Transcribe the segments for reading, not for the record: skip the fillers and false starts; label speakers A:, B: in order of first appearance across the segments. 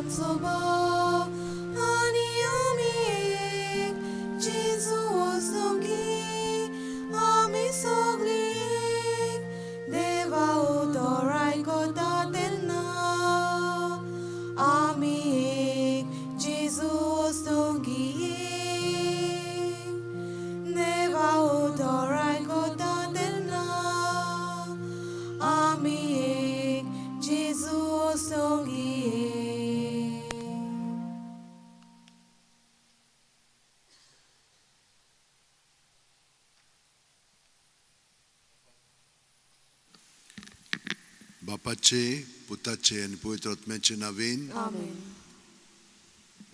A: आमचो भाव आनी आमी एक जेजू वचूंकी आमी सगळीं एक देवा उतर आयकता तेन्ना आमी एक जेजू वचूंकी एक देवा उतर आयकता तेन्ना आमी एक जेजू वचूंकी एक.
B: बापाचे, पुताचे आनी पवित्र आत्म्याचे नावेन.
A: आमेन.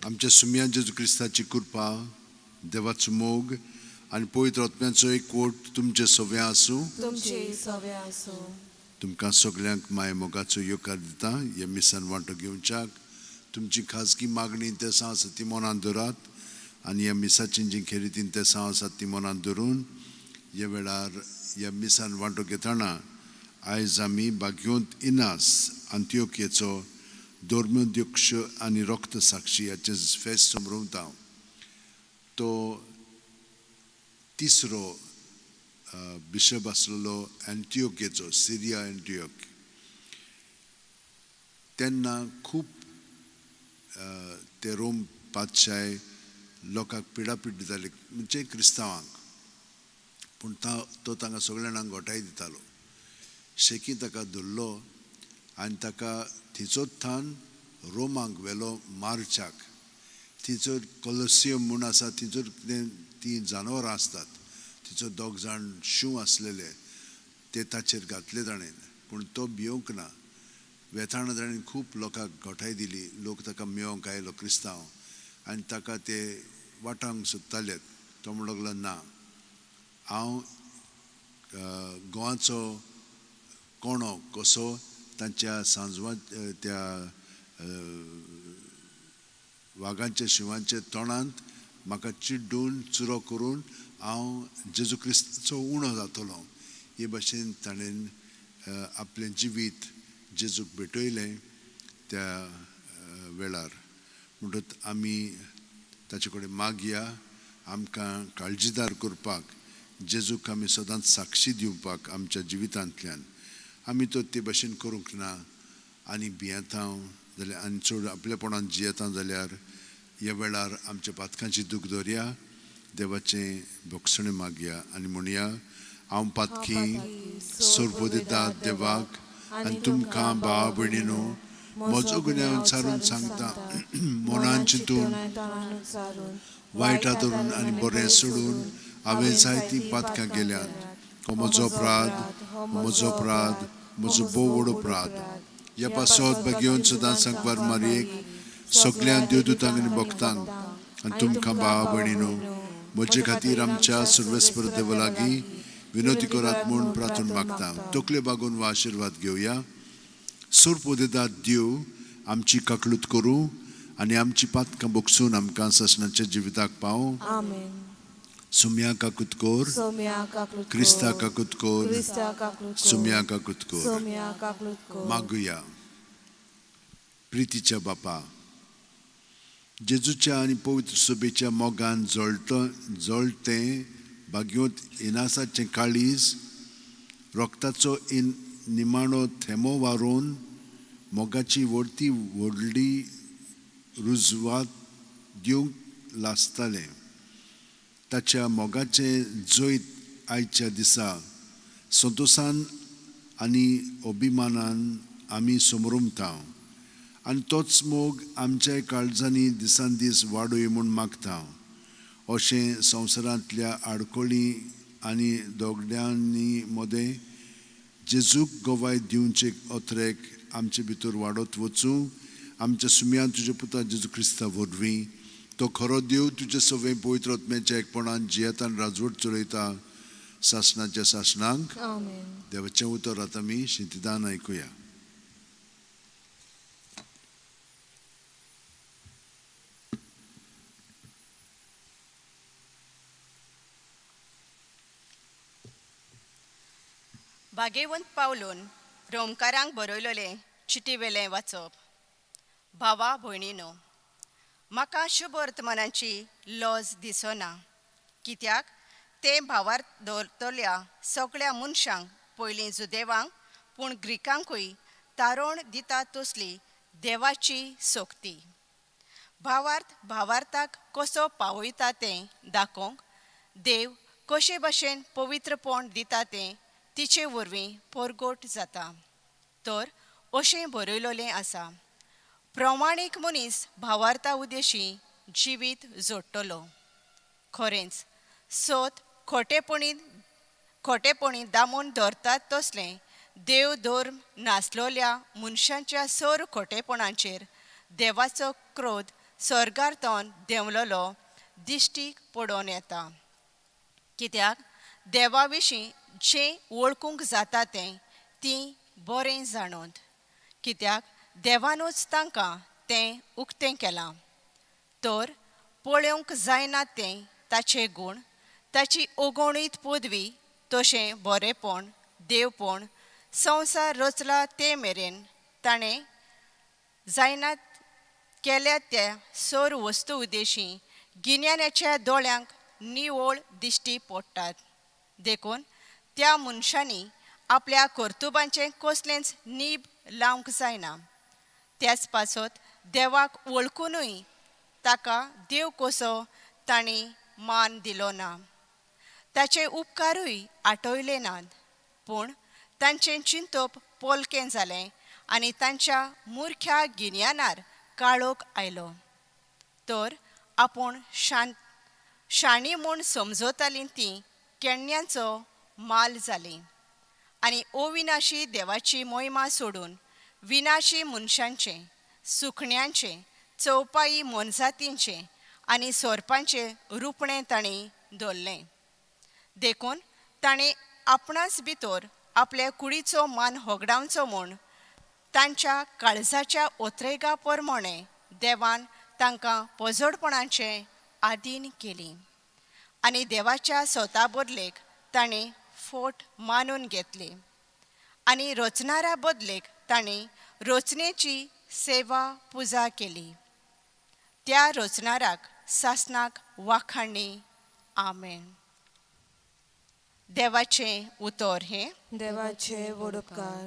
B: आमच्या सुमया जेजू क्रिस्ताची कृपा, देवाचो मोग आनी पवित्र आत्म्याचो एकवट तुमचे सगळें आसूं.
A: तुमचे सवे आसूं.
B: तुमकां सगल्यांक माय मोगाचो येवकार दिता ह्या मिसान वांटो घेवच्याक. तुमची खाजगी मागणी तेसां आसा ती मनांत धरात आनी ह्या मिसाची जी खेरीतीन तेसां आसात ती मनांत धरून ह्या वेळार ह्या मिसान वांटो घेतना आयज आमी भाग्योंत इनास अंत्योकेचो धर्मध्यक्ष आनी रक्त साक्षी हाचें फेस्त समरवता. तो तिसरो बिशप आसलेलो एंटियोकेचो, सिरिया एंटियोक. तेन्ना खूब ते रोम पातशाय लोकांक पिडापीड दिताले, म्हणजे क्रिस्तांवांक. पूण तो तांकां सगळ्या जाणांक घोटाय दितालो. शेकी ताका धरलो आनी ताका थंयचोच थावन रोमाक व्हेलो मार्चाक. थंयसर कोलोसियम म्हूण आसा, थंयसर कितें तीं जानवरां आसतात. थंयसर दोग जाण शींव आसलेले, ते ताचेर घातले ताणें, पूण तो भियोंक ना. वेताना ताणें खूब लोकांक घोटाय दिली. लोक ताका मेळोंक आयलो क्रिस्तांव आनी ताका ते वाटावंक सोदताले. तो म्हणूंक लागलो, ना, हांव गोवाचो कोणो कसो तांच्या सांजवा त्या वागांच्या शिंवाच्या तोंडांत म्हाका चिड्डून चुरो करून हांव जेजू क्रिस्ताचो उणो जातलो. हे भाशेन ताणें आपलें जिवीत जेजूक भेटयलें त्या वेळार. म्हणटच आमी ताचे कडेन मागया आमकां काळजीदार करपाक, जेजूक आमी सदांच साक्षी दिवपाक आमच्या जिवितांतल्यान. आमी तो ते भाशेन करूंक ना आनी भियेता जाल्यार आनी चड आपलेपणान जियेता जाल्यार ह्या वेळार आमच्या पातकांची दूख दवरया, देवाचें भोगसणें मागया आनी म्हणया, हांव पातकी सोरपोदिता देवाक आनी तुमकां भावा भयणीनो म्हजो गुन्यांव सारून सांगता. मनान चिंतून, वायटा धरून आनी बरें सोडून हांवें जायतीं पातकां केल्यांत. हो म्हजो अपराध, हो म्हजो अपराध, म्हजो भोव व्हड अपराध. ह्या पासत भाग्योवन सदां सांगपार मारयेक, सगळ्या देवदूतांक आनी भक्तांक आनी तुमकां भावा भयणीनो म्हजे खातीर आमच्या सर्वेस्पर देवा लागीं विनवती करात म्हूण प्रार्थना मागता. तकले बागोवन वा आशिर्वाद घेवया. सोरपोदेदात देव आमची काकलूत करूं आनी आमची पातकां बोगसून आमकां सासणाच्या जिविताक पावूं.
A: आमेन.
B: सुम्या काकूत कोर.
A: सोम्या काकलूत.
B: क्रिस्ता काकूत कोर.
A: क्रिस्ता काकलूत.
B: सुम्या काकूत कोर.
A: सोम्या काकलूत कोर.
B: मागुया. प्रितीच्या बापा, जेजूच्या आनी पवित्र सभेच्या मोगान जळट जळटें भाग्योत इनासाचें काळीज रोगताचो इन निमाणो थेमो वारोवन मोगाची व्हडती व्हडली रुजवात दिवंक लासतालें. ताच्या मोगाचें जैत आयच्या दिसा संतोसान आनी अभिमानान आमी समरुमता आनी तोच मोग आमच्या काळजांनी दिसान दीस वाडूय म्हूण मागता. अशें संवसारांतल्या आडखळी आनी दोगड्यांनी मदें जेजूक गवाय दिवचे अत्रेक आमचे भितर वाडत वचूं, आमच्या सुम्यान तुज्या पुता जेजू क्रिस्ता वरवीं. तो खरो देव, तुजे सगळें पवित्र आत्म्याच्या एकपणान जियेतान राजवट चलयता सासणाच्या सासणांक.
A: आमेन.
B: देवाचें उतर आतां आमी शिंतिदान आयकुया.
C: भागेवंत पावलून रोमकारांक बरयलेलें चिटीवेलें वाचप. भावा भयणीनो, म्हाका शुभ वर्तमानाची लज दिसना, कित्याक तें भावार दवरतल्या सगळ्या मनशांक, पयलीं जुदेवांक पूण ग्रिकांकूय तारोण दिता तसली देवाची सोक्ती. भावार्थ भावार्थाक कसो पावयता तें दाखोवंक देव कशे भशेन पवित्रपण दिता तें तिचे वरवीं परगट जाता. तर अशें बरयलोलें आसा, प्रमाणीक मनीस भावार्था उद्देशी जिवीत जोडटलो. खरेंच सत खोटेपणी दामून धरतात तसलें देव धर्म नासलोल्या मनशांच्या सर खोटेपणाचेर देवाचो क्रोध स्वर्गार तोन देंवलोलो दिश्टीक पडोवन येता. कित्याक देवा विशीं जें वळखूंक जाता तें तीं बरें जाणून, कित्याक देवानूच तांकां तें उक्तें केलां. तर पळोवंक जायना तें ताचे गूण, ताची अगणीत पदवी, तशें बरेंपण देवपण संवसार रचला ते मेरेन ताणें जायना केल्या त्या सर वस्तू उद्देशी गिन्यानाच्या दोळ्यांक निवळ दिश्टी पडटात. देखून त्या मनशांनी आपल्या कर्तुबांचें कसलेंच नीब लावंक जायना. त्याच पासत देवाक वळखुनूय ताका देव कसो तांणी मान दिलो ना, ताचे उपकारूय आठवले नात. पूण तांचें चिंतप पोलकें जालें आनी तांच्या मुरख्या गिन्यानार काळोख आयलो. तर आपूण शाणी म्हूण समजतालीं तीं केण्यांचो माल जालीं आनी अविनाशी देवाची मोहिमा सोडून विनाशी मनशांचें, सुकण्यांचें, चौपाई मोनजातींचें आनी सोरपांचें रुपणें तांणी दवरलें. देखून ताणें आपणाच भितर आपल्या कुडीचो मान होगडावचो म्हूण तांच्या काळजाच्या ओत्रेगा प्रमाणें देवान तांकां पोजडपणाचें आदीन केली आनी देवाच्या स्वता बदलेक ताणें फोट मानून घेतली आनी रचणारा बदलेक ताणें रचनेची सेवा पुजा केली. त्या रचणाराक सासनाक वाखाणी. आमेन. देवाचें उतर हें.
A: देवाचे व्हड उपकार.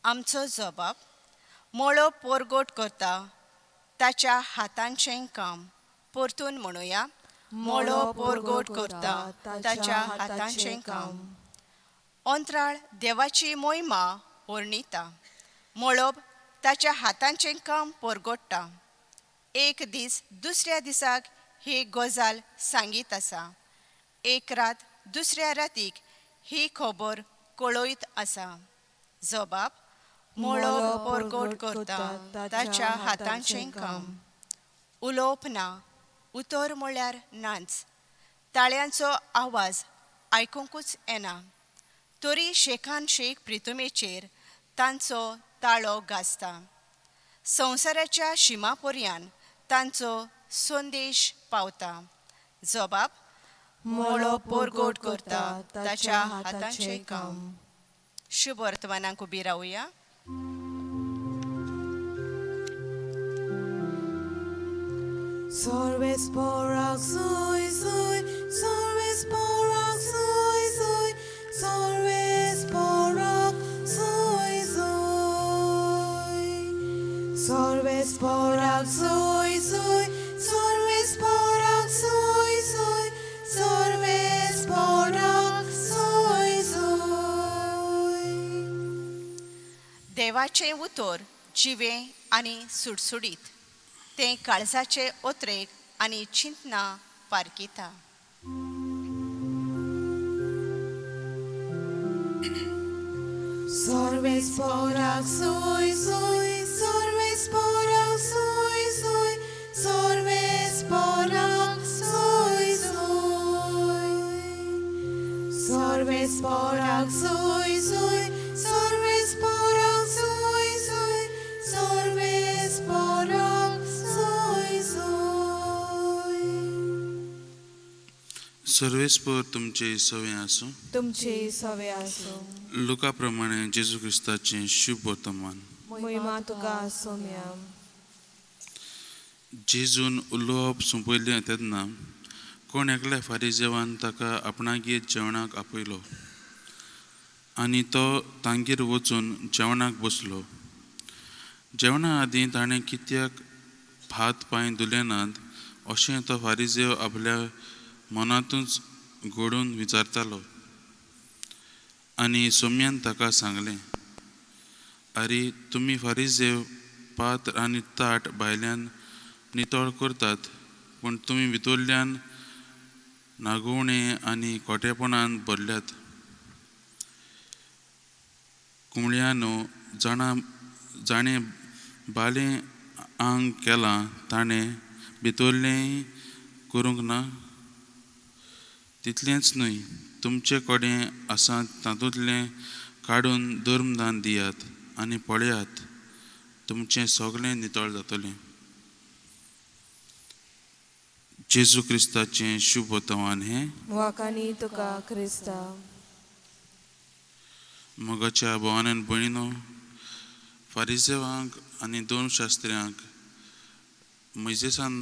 C: आमचो जबाब मळो पोरगोट करता ताच्या हातांचें काम. परतून म्हणुया, मळो पोरगोट करता ताच्या हातांचें काम. अंतराळ देवाची मोहिमा वर्णिता, मळब ताच्या हातांचें काम परगोट्टा. एक दीस दुसऱ्या दिसाक ही गजाल सांगीत आसा, एक रात दुसऱ्या रातीक ही खबर कळयत आसा. जबाब मळब परगट करता ताच्या हातांचें काम. उलोवप ना, उतर म्हळ्यार नाच, ताळ्यांचो आवाज आयकुंकूच येना, तरी शेखान शेख प्रितुमेचेर तांचो ताळो गाजता. संवसाराच्या शिमा पर्यान तांचो संदेश पावता. जबाब मळो परगट करता ताच्या हातांचें काम. शुभ वर्तमानाक उबी रावया.
A: Sorves porak sui sui, sorves porak sui sui, sorves porak sui sui. Sorves porak sui sui, sorves porak sui sui, sorves porak sui sui.
C: देवाचें उतर जिवें आनी सुडसुडीत, तें काळजाचे ओत्रेक आनी चिंतना पारखिता.
A: Sorves porak sui sui, sorves porak sui sui, sorves porak sui sui. Sorves porak sui sui, sorves porak sui sui, sorves porak sui sui.
D: सर्वेस्पर तुमचे सवे आसूं.
A: तुमचे सवे आसूं.
D: लुका प्रमाणे जेजू क्रिस्ताचें शुभ वर्तमान.
A: मोहिमा तुका सोम्या.
D: जेजून उलोवप सोंपयलें तेन्ना कोण एकल्या फारिजेवान ताका आपणागेर जेवणाक आपयलो आनी तो तांगेर वचून जेवणाक बसलो. जेवणा आदीं ताणें कित्याक हात पांय धुले नात अशें तो फारिजेव आपल्या मनांतूच घडून विचारतालो. आनी सोम्यान ताका सांगलें, आरे तुमी फारिजेव पात्र आनी ताट भायल्यान नितळ करतात, पूण तुमी भितरल्यान नागोवणे आनी खोटेपणान भरल्यात. कुंबळ्यानो, जाणें बालें आंग केलां ताणें भितरलेंय करूंक ना? तितलेंच न्हय, तुमचे कडेन आसा तातूंतलें काडून धर्मदान दियात आनी पळयात, तुमचें सगळें नितळ जातलें. जेजू क्रिस्ताचें शुभ वर्तमान हें.
A: वाकानी तुका क्रिस्ता.
D: मोगाच्या भावान आनी भयणीनो, फारिजेवांक आनी दोन शास्त्र्यांक मोयजेसान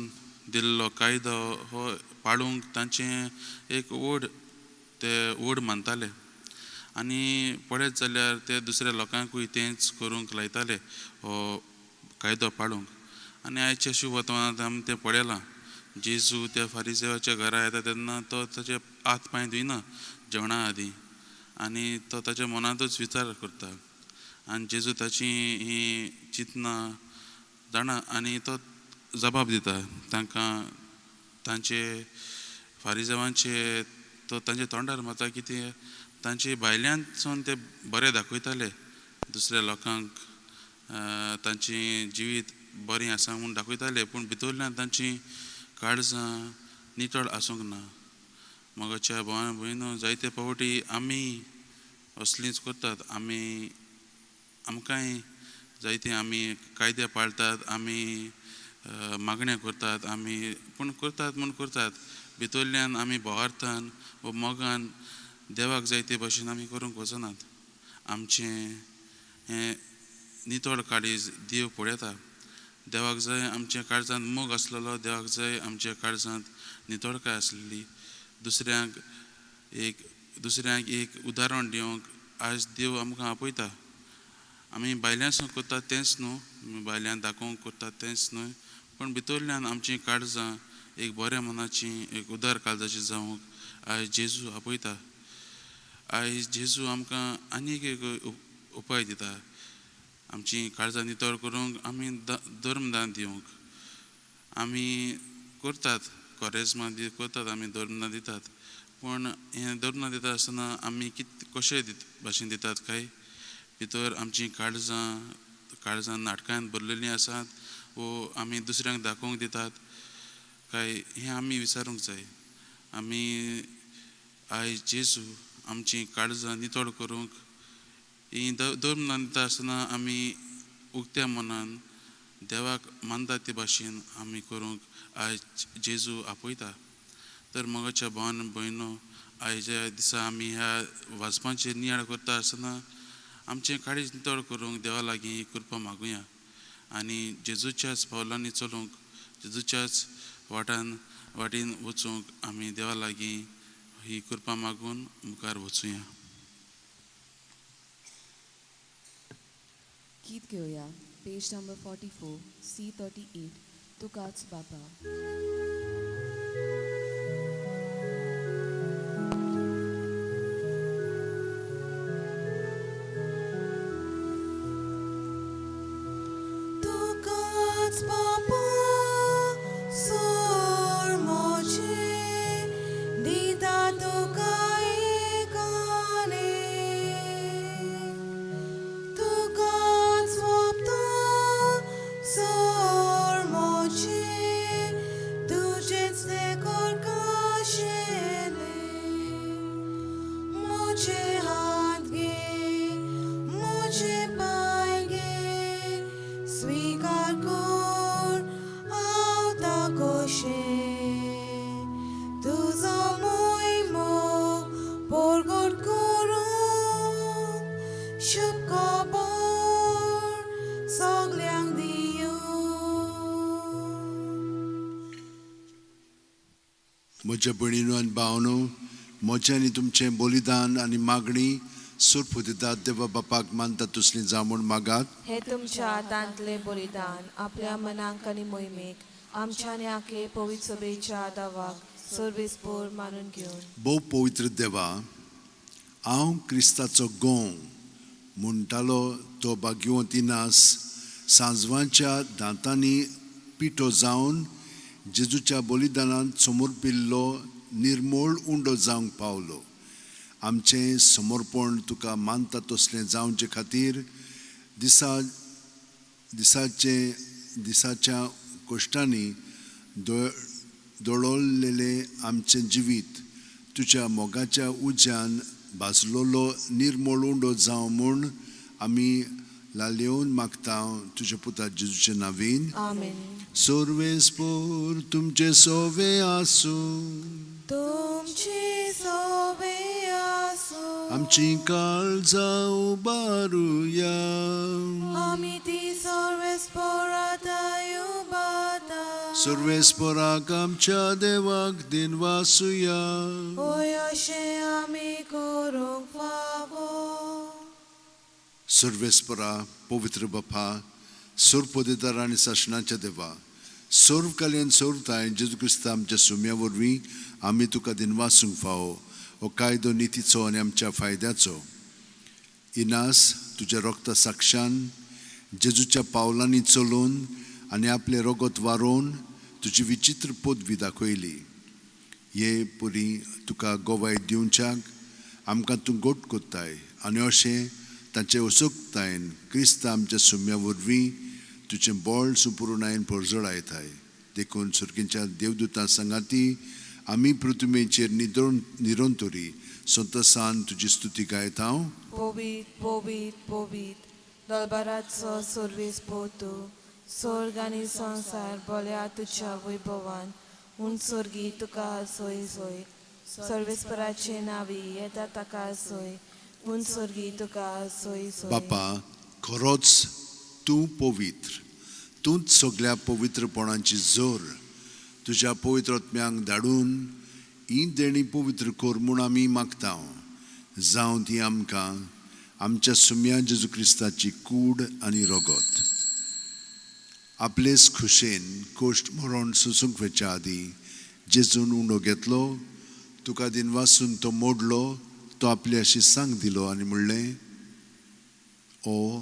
D: दिल्लो कायदो हो पाळूंक तांचें एक व्हड ते व्हड मानताले आनी पळयत जाल्यार ते दुसऱ्या लोकांकूय तेंच करूंक लायताले हो कायदो पाळूंक. आनी आयच्या शुभ वर्तमानांत आमी तें पळयलां, जेजू त्या फारिजेवाच्या घरा येता तेन्ना तो ताचे हात पांय धुयना जेवणा आदीं आनी तो ताच्या मनांतूच विचार करता आनी जेजू ताची ही चिंतना जाणा आनी तो जबाब दिता तांकां. तांचे फारिजेवांचे तो तांच्या तोंडार मारता की ते तांचे भायल्यानसून ते बरें दाखयताले दुसऱ्या लोकांक, तांचें जिवीत बरें आसा म्हूण दाखयताले, पूण भितरल्यान तांची काळजां नितळ आसूंक ना. मोगाच्या भावान भयणो, जायते फावटी आमी असलींच करतात. आमी आमकांय जायते आमी कायदे पाळटात, आमी मागण्यो करतात, आमी पूण करतात म्हूण करतात, भितरल्यान आमी भावार्थान वा मोगान देवाक जाय ते भाशेन आमी करूंक वचनात. आमचें हें नितळ काळीज देव पळयता. देवाक जाय आमच्या काळजांत मोग आसलेलो, देवाक जाय आमच्या काळजांत नितळकाय आसलेली. दुसऱ्यांक एक उदाहरण दिवंक आज देव आमकां आपयता. आमी भायल्यान करतात तेंच न्हू, भायल्यान दाखोवंक करतात तेंच न्हय, पूण भितरल्यान आमचीं काळजां एक बऱ्या मनाची, एक उदार काळजाची जावंक आयज जेजू आपयता. आयज जेजू आमकां आनीक एक उपाय दिता, आमची काळजां नितळ करूंक, आमी धर्मदान दिवंक. आमी करतात कोरेज्मा करतात, आमी धर्मदान दितात, पूण हें धर्मदान दिता आसतना आमी कशे भाशेन दितात काय भितर आमचीं काळजां नाटकान भरलेलीं आसात वो आमी दुसऱ्यांक दाखोवंक दितात काय, हें आमी विचारूंक जाय. आमी आयज जेजू आमचीं काळजां नितळ करूंक ही धर्मदान दिता आसतना आमी उक्त्या मनान देवाक मानता ते भाशेन आमी करूंक आयज जेजू आपयता. तर मोगाच्या भावान भयणो, आयच्या दिसा आमी ह्या वाचपाचेर नियाळ करता आसतना आमचें काळीज नितळ करूंक देवा लागीं ही कृपा मागुया आनी जेजूच्याच पावलांनी चलूंक, जेजूच्याच वाटेन वचूंक आमी देवा लागीं ही कृपा मागून मुखार वचुया.
E: गीत घेवया, पेज नंबर 44, C38, तुकाच बापा.
A: तुकाच बापा सोड म्हजें दिता तुका एकाने, तुकाच सोंपता सोड म्हजें तुजेंच तें करकाशेलें. म्हजे हात घे, म्हजे पांय घे, स्वीकार कर हांव ताकोशें. तुजो मोहिमो परगट करूंक शुभ खबर
B: म्हज्या भयणीनो आनी भावनो, म्हजें आनी तुमचें बलिदान आनी मागणी सोरपुदितात देवा बापाक मानता तसलीं जावं म्हूण मागात.
A: हे तुमच्या हातांतले बलिदान आपल्या मनाक आनी मोहिमेक आमच्या आनी आखे पवित्र सभेच्या दावाक सर्वेस्पोर मानून घेवन.
B: भोव पवित्र देवा, हांव क्रिस्ताचो गोंव म्हणटालो तो भाग्यवंत इनास सांजवांच्या दांतांनी पिठो जावन जेजूच्या बलिदानांत समर्पिल्लो निर्मोळ उंडो जावंक पावलो. आमचें समर्पण तुका मानता तसलें जावचे खातीर दिसा दिसाचे दिसाच्या कश्टांनी दोळोल्लेलें आमचें जिवीत तुज्या मोगाच्या उज्यान भाजलोलो निर्मोळ उंडो जावं म्हूण आमी लालेवन मागता तुज्या पुता जेजूच्या नावीन.
A: आमेन.
B: सर्वेस्पोर तुमचे सोवे आसूं.
A: तुमचे सोवे आसूं.
B: आमची काळजां उबारुया.
A: आमी ती सर्वेस्पोराताय उबाता.
B: सर्वेस्पोराक आमच्या देवाक दिनवासुया.
A: होय अशें आमी करूंक फावो.
B: सर्वेस्परा, पवित्र बापा, सर्वपदेदार आनी सासणाच्या देवा, सर्व काल्यान सर्वताय जेजू क्रिस्ता आमच्या सुम्या वरवीं आमी तुका दिनवासूंक फावो हो कायदो नितीचो आनी आमच्या फायद्याचो. इनास तुज्या रोगता साक्षान जेजूच्या पावलांनी चलोवन आनी आपलें रोगत वारोवन तुजी विचित्र पदवी दाखयली. हे पुरी तुका गोवाय दिवच्याक आमकां तूं गोट कोत्ताय आनी अशें तांचे असोकतायेन क्रिस्ता आमच्या सुम्या वरवीं तुजें बळ सुपुर्णायेन परजळायताय. देखून सुर्गींच्या देवदूतां सांगाती आमी पृथ्वीचेर निदरून निरंतरी संतसान तुजी स्तुती गायता.
A: पवित पवित पवित दलबाराचो सर्वेस्पोर तूं, स्वर्ग आनी संवसार बोल्या तुज्या वैभवान. म्हूण स्वर्गी तुका सोय सोय, सर्वेस्पराचे नावी येता ताका सोय, म्हूण स्वर्गी तुका सोय सोय.
B: बापा, खरोच तूं पवित्र, तूंच सगल्या पवित्रपणाची जोर. तुज्या पवित्र आत्म्यांक धाडून ही देणी पवित्र कर म्हूण आमी मागता. जावं ती आमकां आमच्या सुम्या जेजू क्रिस्ताची कूड आनी रगत. आपलेच खुशेन कोश्ट मरण सोसूंक वचच्या आदीं जेजून उंडो घेतलो, तुका दिनवासून तो मोडलो, तो आपली अशी सांग दिलो आनी म्हणलें, ओ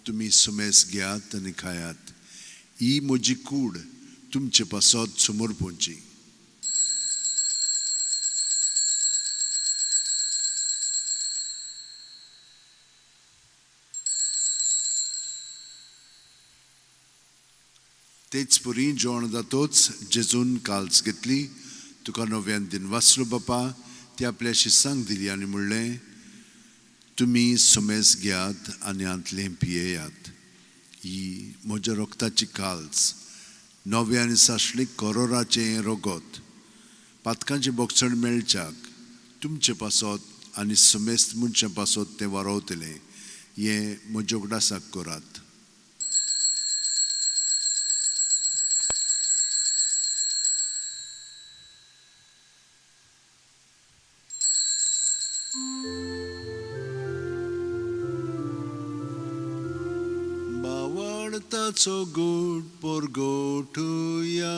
B: तुमी सुमेस घेयात आनी खायात, ही म्हजी कूड तुमचे पासत समर्पणची. तेच परी जेवण जातोच जेजून काल्स घेतली, तुका नव्यान दिनवासलो बापा, ती आपल्याशी सांग दिली आनी म्हणलें, तुमी सुमेस घेयात आनी हांतलें पियेयात, ही म्हज्या रोगताची काल्स, नव्या आनी सासणीक करोराचें रगत, पातकांचें बोगसण मेळच्याक तुमचे पासत आनी सुमेस्त मनशां पासत तें वारोवतलें, हें म्हज्या उगडासाक करात. बावडताचो गोड पोरगोठुया.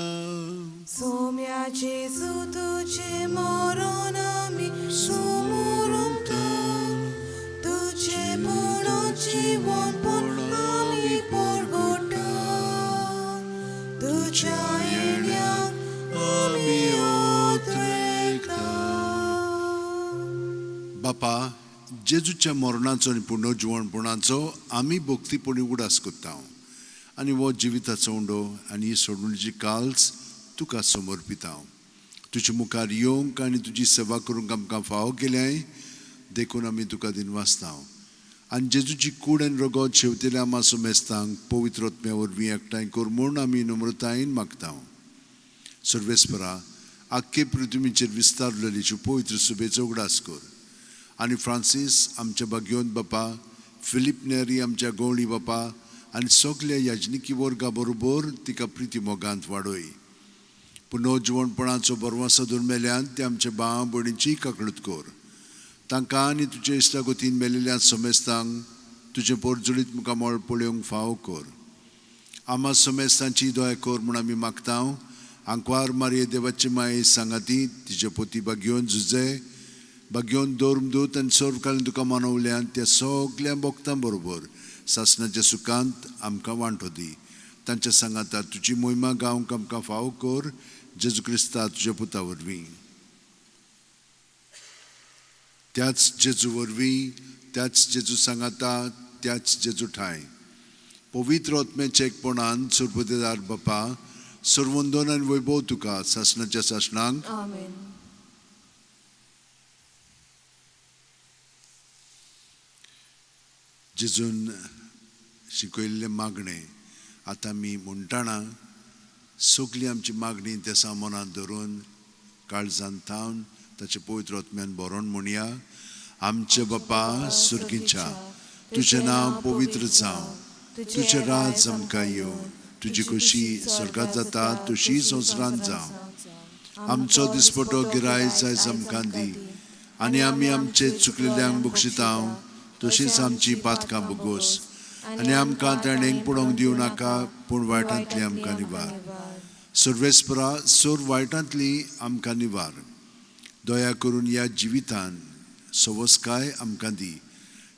A: सोम्या जेजू तुजें मरण आमी सुमुरुमता, तुजें म्हणून जिवनपण आमी पोरगोटा, तुज्या येण्याक आमी ओत्रेकता.
B: बापा, जेजूच्या मरणाचो आनी पुनर्जिवणपणाचो आमी भक्तीपणी उगडास करता आनी हो जिविताचो उंडो आनी ही सोडवणीची काल्स तुका समर्पिता. तुजे मुखार येवंक आनी तुजी सेवा करूंक आमकां फावो केल्याय देखून आमी तुका दिनवासता. आनी जेजूची कूड आनी रगत शेवतेल्या आमा सुमेस्तांक पवित्र आत्म्या वरवीं एकठांय कर म्हूण आमी नम्रतायेन मागता. सर्वेस्परा, आख्खे पृथ्वीचेर विस्तारलेली पवित्र सुबेचो उगडास कर आनी फ्रांसीस आमच्या भाग्यवंत बापा, फिलीप नेरी आमच्या गवळी बापा आनी सगल्या याजनिकी वर्गा बरोबर तिका प्रिती मोगांत वाडय. पुनर्जिवणपणाचो बरवासो धरून मेल्यान ते आमच्या भाव भयणींची काकळूत कर. तांकां आनी तुजे इश्टागतीन मेलिल्ल्या समेस्तांक तुजें पोरजुळीत मुखामळ पळोवंक फावो कर. आमा समेस्तांची दया कर म्हूण आमी मागता. आंकवार मारये देवाची माये सांगाती तिचे पोती बागयोवन झुजे बागयोवन धर्मदूत आनी सर्वकालीन तुका मानवल्यान त्या सगल्या भक्तां बरोबर सासणाच्या सुखांत आमकां वांटो दी. तांच्या सांगाता तुजी मोहिमा गावंक आमकां फावो कर, जेजू क्रिस्ता तुज्या पुता वरवीं. त्याच जेजू वरवीं, त्याच जेजू सांगाता, त्याच जेजू ठांय पवित्र आत्म्याच्या एकपणान सुरपुतेदार बापा सर्वंदन आनी वैभव तुका सासणाच्या सासणांक.
A: आमेन.
B: जेजून शिकयल्लें मागणें आतां आमी म्हणटाना सगळी आमची मागणी देसा मनांत धरून काळजांत थावन ताचे पवित्र आत्म्यान बरोवन म्हणया. आमचे बापा सुर्गीच्या, तुजें नांव पवित्र जावं, तुजें राज आमकां येवं, तुजी खोशी स्वर्गात जाता तशी संवसारांत जावं. आमचो दिसपटो गिरायच आयज आमकां दी आनी आमी आमचे चुकलेल्यांक बक्षिता तशीच आमची पातकां बोगोस आनी आमकां ताणें पडोवंक दिवं नाका, पूण वायटांतली आमकां निवार. सर्वेस्परा सर्व वायटांतली आमकां निवार. दया करून ह्या जिवितान सवस्काय आमकां दी.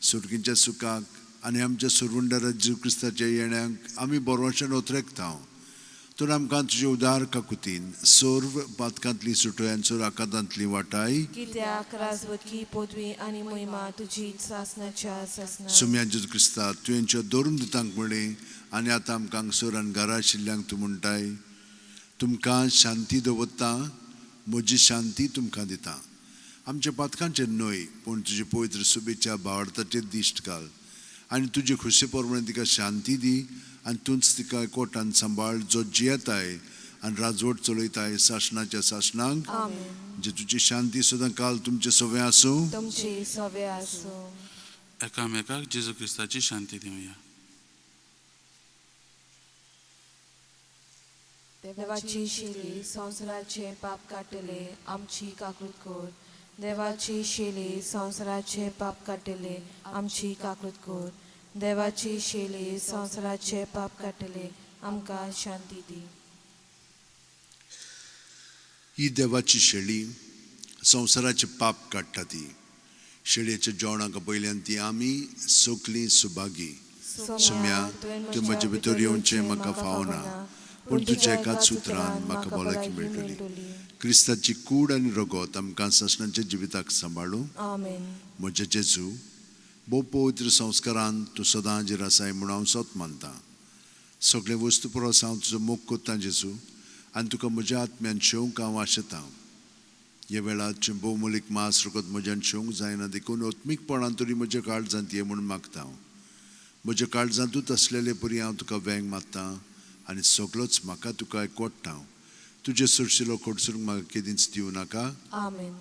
B: सुर्गींच्या सुखाक आनी आमच्या सुरवंडारा जेजू क्रिस्ताच्या येण्याक आमी बरोवशान ओतरेकता. तर आमकां तुजे उदार काकुतीन सर्व पातकांतली सुटय आनी सर्व आकांतांतली वाटाय.
A: कित्याक राजवटकी पदवी आनी महिमा तुजी सासणाच्या सासणा.
B: सुम्या जेजू क्रिस्ता, तुवेंच्या धरून दितांक म्हणलें आनी आतां आमकां हांगसर आनी घरा आशिल्ल्यांक तूं म्हणटाय, तुमकां शांती दवरता, म्हजी शांती तुमकां दिता. आमच्या पातकांचेर न्हय पूण तुजे पवित्र सुबेच्या भावार्थाचेर दिश्ट घाल आनी तुजे खोशी प्रमाणे तिका शांती दी आनी तूंच तिका कोटान सांबाळ जो जियेताय आनी राजवट चलयताय सासणाच्या सासणांक.
A: आमेन.
B: जे तुजी शांती सदां काल तुमचें सवें आसूं.
A: तुमची सवे आसूं.
D: एकामेकाक जेजू क्रिस्ताची शांती दिवया.
A: देवाची शिली संवसाराचे पाप काडटले आमची काकूत कर. देवाची शिली संवसाराचे पाप काडटले आमची काकूत कर. देवाची शिली संवसाराचे पाप काडटले आमकां शांती दी.
B: ही देवाची शेळी संवसाराचे पाप काडटा. ती शेळयेच्या जेवणाक पयल्यान ती आमी सगलीं सुभागी. सुम्या, तूं म्हजे भितर येवचें म्हाका फावना, पूण तुज्या एकाच उतरान म्हाका भलायकी मेळटली. क्रिस्ताची कूड आनी रगत आमकां सासणाच्या जिविताक सांबाळूं.
A: आमेन.
B: म्हज्या जेजू, भोव पवित्र संस्कारान तूं सदां हाजीर आसाय म्हूण हांव सत मानतां. सगळे वस्तू परस हांव तुजो मोग कोत्तां जेजू आनी तुका म्हज्या आत्म्यान शेवंक हांव आशेतां. ह्या वेळार भोवमोलीक मास रगत म्हज्यान शेवंक जायना देखून आत्मीकपणान तरी म्हज्या काळजांत ये म्हूण मागता हांव. म्हज्या काळजांतूच आसलेले परी हांव तुका वेंग मारता आनी सगळोच म्हाका तुका एकवटता हांव. तुजे सुरशिलो कोडसूंक म्हाका केदींच दिवं नाका.
A: आमेन.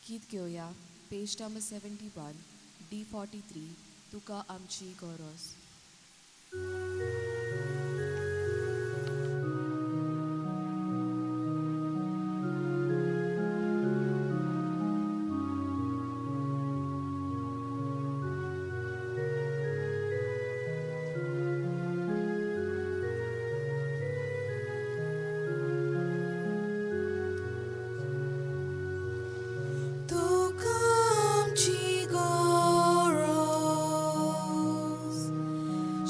E: गीत घेवया पेज नंबर 71 D43 तुका आमची गरज.
A: तुका आमची गरज,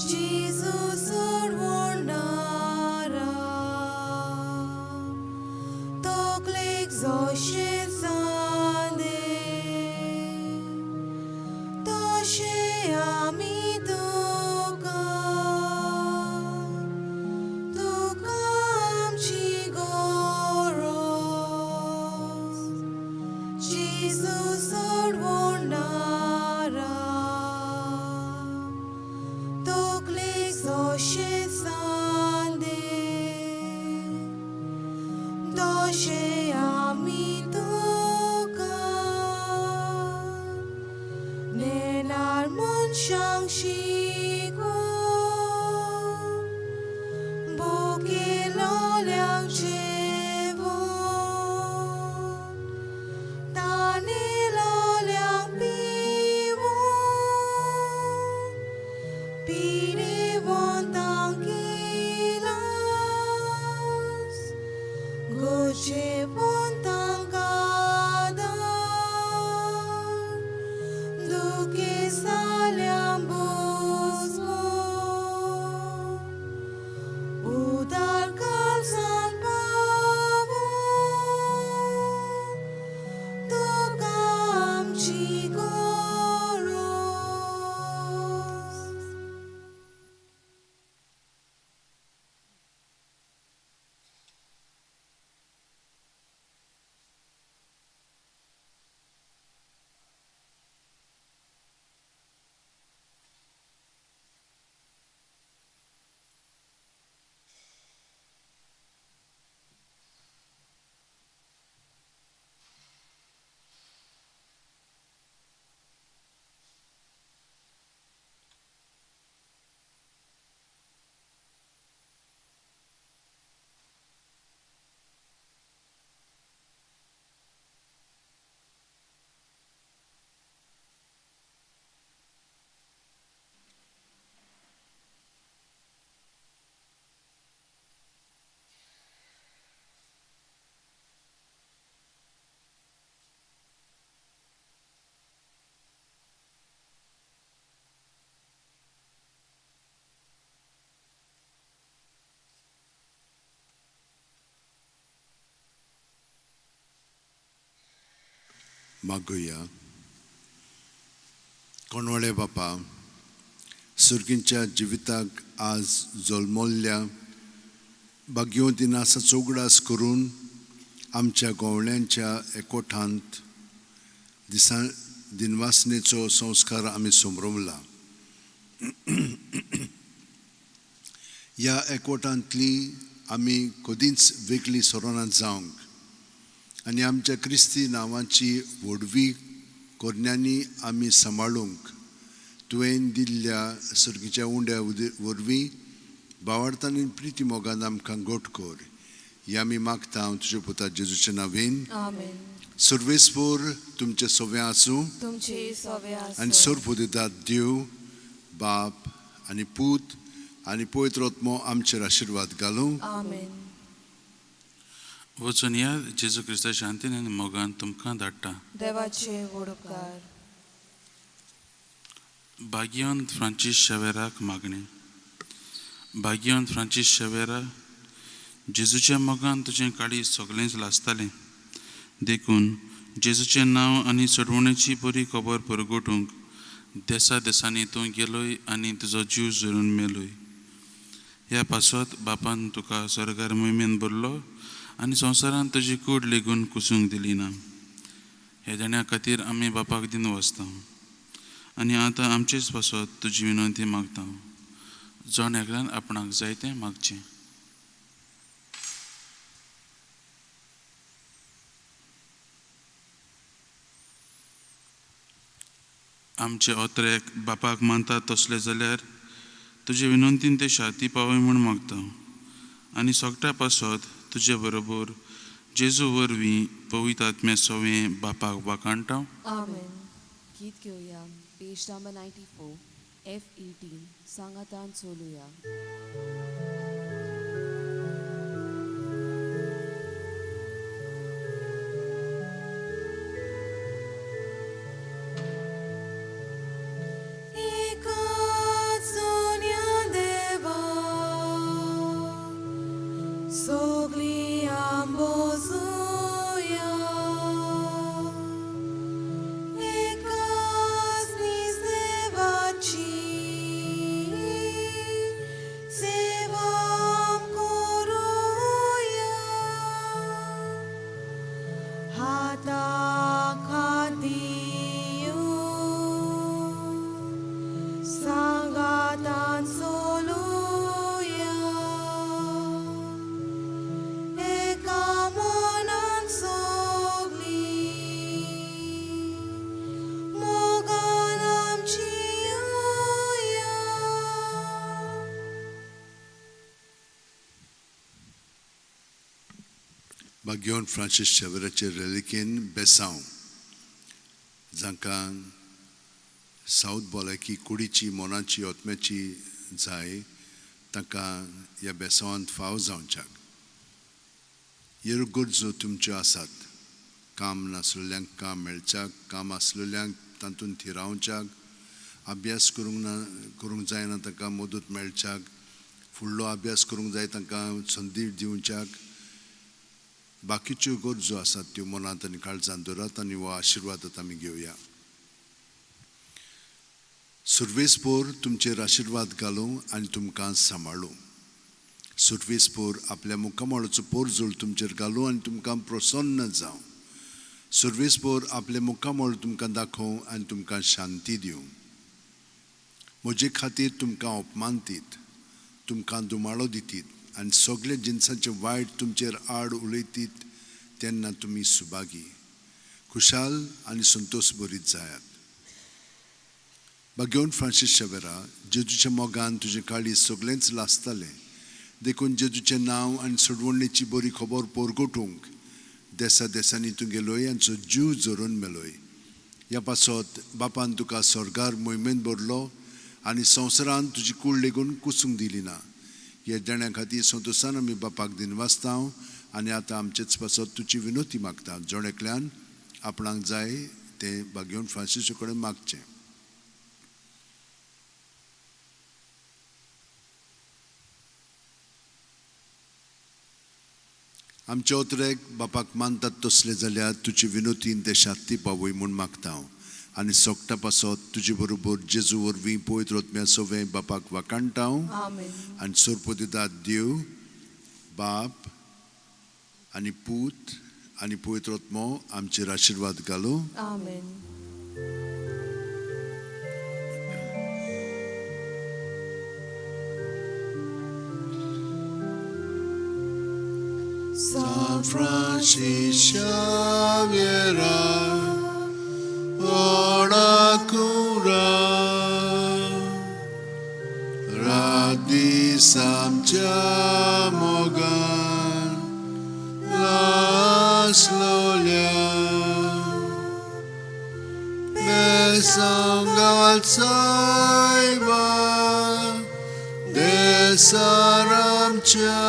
A: जेजू सोडवणारा, तकलेक जशें जालें तशें आमी तुका, तुका आमची गरज, जेजू सोडवणारा, तकलेक जशें जालें तशें आमी तुका. नेणार मनशांक शिकोवन बोकेलो
B: मागुया. कोणवळे बापा, सुर्गींच्या जिविताक आज जल्मल्ल्या भाग्यवंती नासाचो उगडास करून आमच्या गोवण्यांच्या एकवठांत दिसा दिनवासनेचो संस्कार आमी समरवला. ह्या एकवटांतली आमी कदींच वेगळी सोरोना जावंक आनी आमच्या क्रिस्ती नांवाची व्हडवी कोरण्यांनी आमी सांबाळूंक तुवें दिल्ल्या सर्गीच्या उंड्या वरवीं बावार्थान प्रिती मोगान आमकां गोट कर. हे आमी मागता हांव तुज्या पुता जेजूच्या नांवेन.
A: आमेन.
B: सर्वेस्पोर तुमचें सवें आसूं
A: तुमचे सवे
B: आनी
A: आसूं.
B: सर्व देव बाप आनी पूत आनी पवित्र आत्मो आमचेर आशिर्वाद घालूं.
A: आमेन.
D: वचून या जेजू क्रिस्ता शांतीन आनी मोगान तुमकां धाडटा.
A: देवाचे व्हड उपकार.
D: भाग्यवंत फ्रांसीस शेवेराक मागणें. भाग्यवंत फ्रांसीस शेवेरा, जेजूच्या मोगान तुजें काळीज सगळेंच लासतालें, देखून जेजूचें नांव आनी सोडवणेची बरी खबर परगटूंक देसा देसांनी तूं गेलोय आनी तुजो जीव झरून मेलोय. ह्या पासत बापान तुका स्वर्गार मोहिमेन भरलो आनी संवसारांत तुजी कूड लेगून कुसूंक दिली ना. ह्या देण्या खातीर आमी बापाक दिन वचता आनी आतां आमचेच पासत तुजी विनंती मागता. जण एकल्यान आपणाक जाय तें मागचें. आमचे ओत्रेक बापाक मानता तसले जाल्यार तुजे विनंतीन ते शांती पावय म्हूण मागता आनी सगळ्या पासत तुजे बरोबर जेजू वरवीं पवित्र आत्म्या सवें बापाक वाखाणटा.
A: आमेन.
E: गीत घेवया पेज नंबर 94 F18 सांगातान चलुया.
A: एकाच सोन्या देवा सगळीं आंबोजुया, एकाच नीज देवाची सेवा करुया, हाताक हात दिवन सांगातान चलुया, एका मनान सगळीं मोगान आमची येवया.
B: भाग्यवंत फ्रांसीस शेवराचे रेलिकेन बेसांव जांकां सावथ भलायकी कुडीची मनाची आत्म्याची जाय तांकां ह्या बेसांवांत फाव जावच्याक. ह्यो गरजो तुमच्यो आसात. काम नासलेल्यांक काम मेळच्याक, काम आसलेल्यांक तातूंत थिरावच्याक, अभ्यास करूंक ना करूंक जायना तांकां मदत मेळच्याक, फुडलो अभ्यास करूंक जाय तांकां संदी दिवच्याक. बाकीच्यो गरजो आसात त्यो मनांत आनी काळजांत दवरात आनी हो आशिर्वाद आतां आमी घेवया. सुर्वेसपोर तुमचेर आशिर्वाद घालूं आनी तुमकां सांबाळूं. सुर्वेसपोर आपल्या मुखामळाचो पोरजोळ तुमचेर घालूं आनी तुमकां प्रसन्न जावं. सुर्वेसपोर आपलें मुखामळ तुमकां दाखोवं आनी तुमकां शांती दिवं. म्हजे खातीर तुमकां अपमानतीत, तुमकां दुमाळो दितीत आनी सगळे जिनसांचे वायट तुमचेर आड उलयतीत तेन्ना तुमी सुभागी, खुशाल आनी संतोश भरीत जायात. भाग्यवंत फ्रांसीस शेवेरा, जेजूच्या मोगान तुजें काळीज सगळेंच लासतालें, देखून जेजूचें नांव आनी सोडवणेची बरी खबर परगटूंक देसा देसांनी तूं गेलोय आनी जीव झरोवन मेलोय. ह्या पासत बापान तुका स्वर्गार मोहिमेंत भरलो आनी संवसारांत तुजी कूड लेगून कुसूंक दिली ना. ह्या देण्या खातीर संतोशान आमी बापाक दिनवासता आनी आतां आमचेच पासत तुजी विनोती मागता. जण एकल्यान आपणाक जाय तें भाग्यवंत फ्रांसीसा कडेन मागचें. आमचे ओतरेक बापाक मानतात तसले जाल्यार तुजे विनोतीन ते शात्ती पावय म्हूण मागता हांव आनी सोगटा पासत तुजे बरोबर जेजू वरवीं पवित्र आत्म्या सवें बापाक वाखाणटा हांव.
A: आमेन.
B: आनी सोरपोदितात देव बाप आनी पूत आनी पवित्र आत्मो आमचेर आशिर्वाद घालूं.
A: आमेन.
B: San Francis Xavier, ora cura, रात आमच्या मोगान लासलोल्या बेसांगाल सायबा देसार आमच्या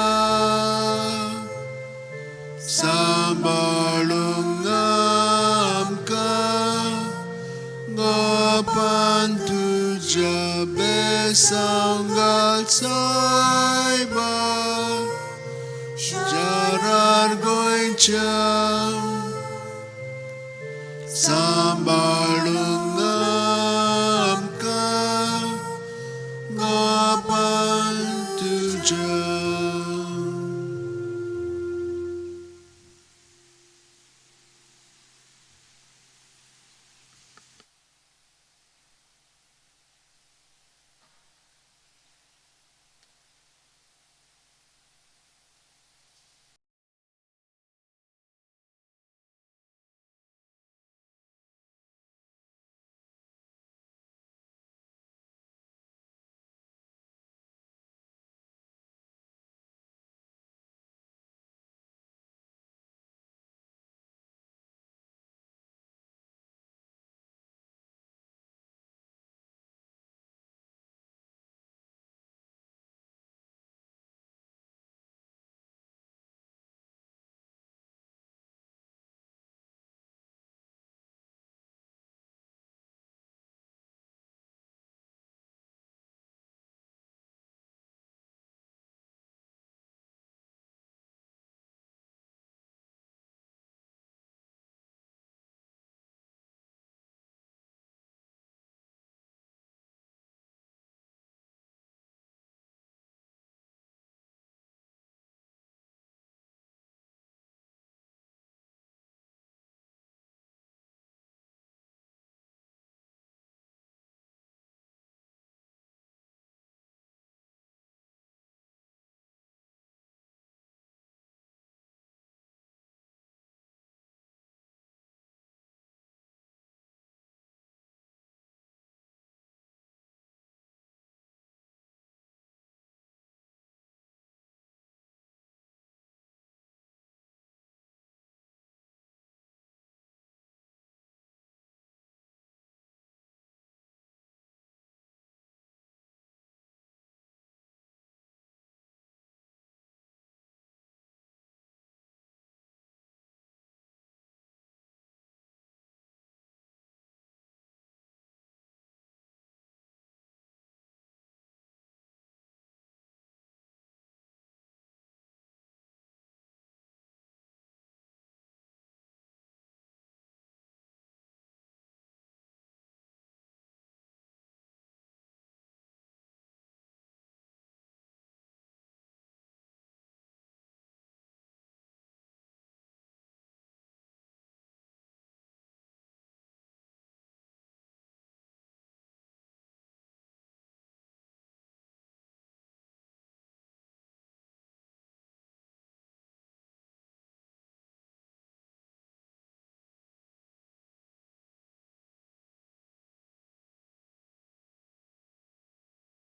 B: सांबाळूंक आमकां गोपान तुज्या बेसांगाल सायबा जारार गोंयच्या सांबाळूंक.